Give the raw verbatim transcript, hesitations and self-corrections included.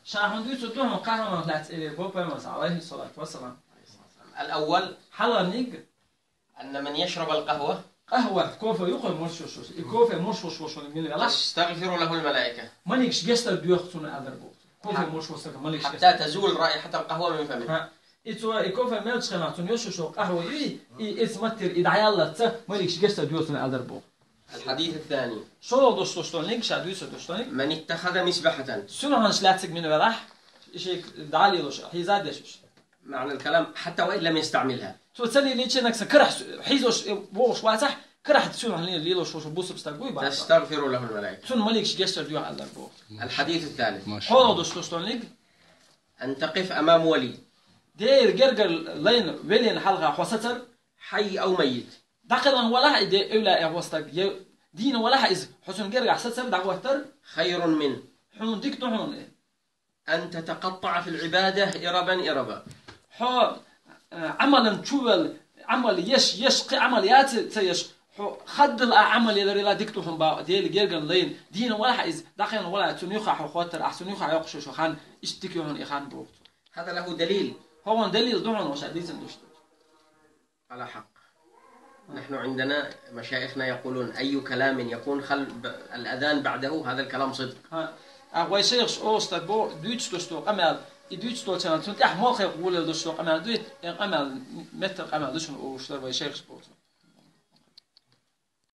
Ша хӀанз дуьйцур ду хьуна къахьван лаьцна эле бо пайхамарца, алейхи салату вассалам. الأول Хьалхарниг, أن من يشرب القهوة къахьва, кофе юкъе мурш вуш вуш. И кофе мурш вуш вуш мила велахь, تستغفر له الملائكة маликаш гешт дар доьху цунна аьлла дар боху. Кофе мурш вуш сага маликаш гешт. حتى تزول رائحة القهوة من فمه. ХӀа. И цо, и кофе мел чхенахь цунна йош вуш къахьва юй, и эц маттера и дӀаяллалца маликаш гешт дар доьху цунна аьлла дар боху. الحديث الثاني ШолгӀа дош дош долниг, ша дуьйцур дош долниг. من اتخذ مسبحة Сунахьанаш лаьциг мина велахь, и шега дӀа лелош, хьийза деш уж. معنى الكلام حتى وإن لم يستعملها. Цо ца лелийча нагса карахь хьийзош, э, вогӀуш вацахь, карахь сунахьан лелош вуш бусург стаг вуй бац. تستغفر له الملائكة. Цунна маликаш гешт дар доьху аьлла дар боху. الحديث الثالث ШолгӀа дош дош долниг. أن تقف أمام ولي Дела гергара лайна велена хьалха хьо сацар, حي أو ميت дӀакхелхина валахь и де эвлаъ я хьо стаг, е дийна валахь иза, хьо цунна гергахь сацар дӀахӀоттар, خير من хьуна дика ду хьуна. أن تتقطع في العبادة إربا إربا. Хьо, э, Ӏамалан чувелла, Ӏамал еш, еш, кхин Ӏамал яц ца еш, хьо хаддал а Ӏамал еларила дика ду хьуна боху, Дела гергара лайна, дийна валахь иза, дӀакхелхина валахь, цунна юха хьо хоттар, ахь цунна юха йоккхуш йолу хан, иштта дика ю хьуна и хан боху. هذا له دليل. ХӀокхуьнан далил ду хьуна, ша дийцина дош ду. على حق. نحن عندنا مشايخنا يقولون: أي كلام يكون خل ب- الأذان بعده، هذا الكلام صدق. ХӀа, а вай шайхаш олуш дар бо, дуьйцуш долуш ду къамел, и дуьйцуш долчарна цунна тӀехь молхе гӀоле долуш ду къамел дуй, и къамел, меттан къамел ду шуна олуш дар вай шайхаш боху.